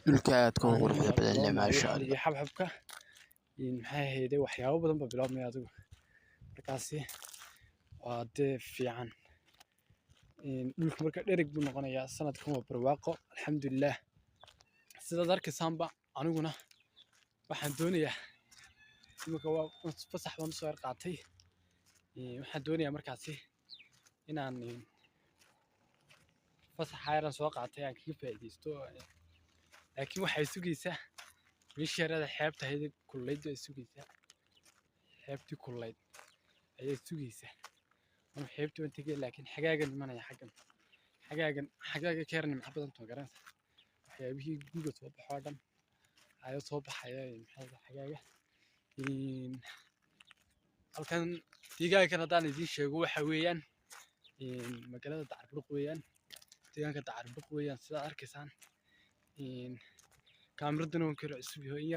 Dhulka aadka u Caanihii quruxda baa badan leh, bilaabmaya, maasha Allah. Xilligii xabxabka, maxay ahayde, waxyaabo badan baa bilaabmaya adigu. Markaasi waa dee fiican. Dhulku marka dhereg buu noqonayaa. Sanadkan waa barwaaqo, alxamdulilah. Sidaad arkaysaanba, aniguna waxaan doonayaa imika waa fasax baan usoo yar qaatay. Waxaan doonayaa markaasi inaan fasaxa yaran soo qaatay aan kaga faa'iidaysto, laakiin waxay sugaysaa meeshii yarada xeebta ahayd ee kululayd bay sugaysaa. Xeebtii kululayd ayay sugaysaa. Anu xeebtii waan tegay, laakiin xagaagan imanaya xaggan, xagaagan, xagaaga ka yar nimco badan ma garanaysaa. Waxyaabihii guga soo baxo oo dhan ayaa soo baxaya, maxay ahayd, xagaaga. Halkan deegaankan haddaan idiin sheego, waxa weeyaan magaalada Dacarbudhuq weeyaan, deegaanka Dacarbudhuq weeyaan, sidaad arkaysaan. Kaamiraduna waan ka yar cusub yahay in yar.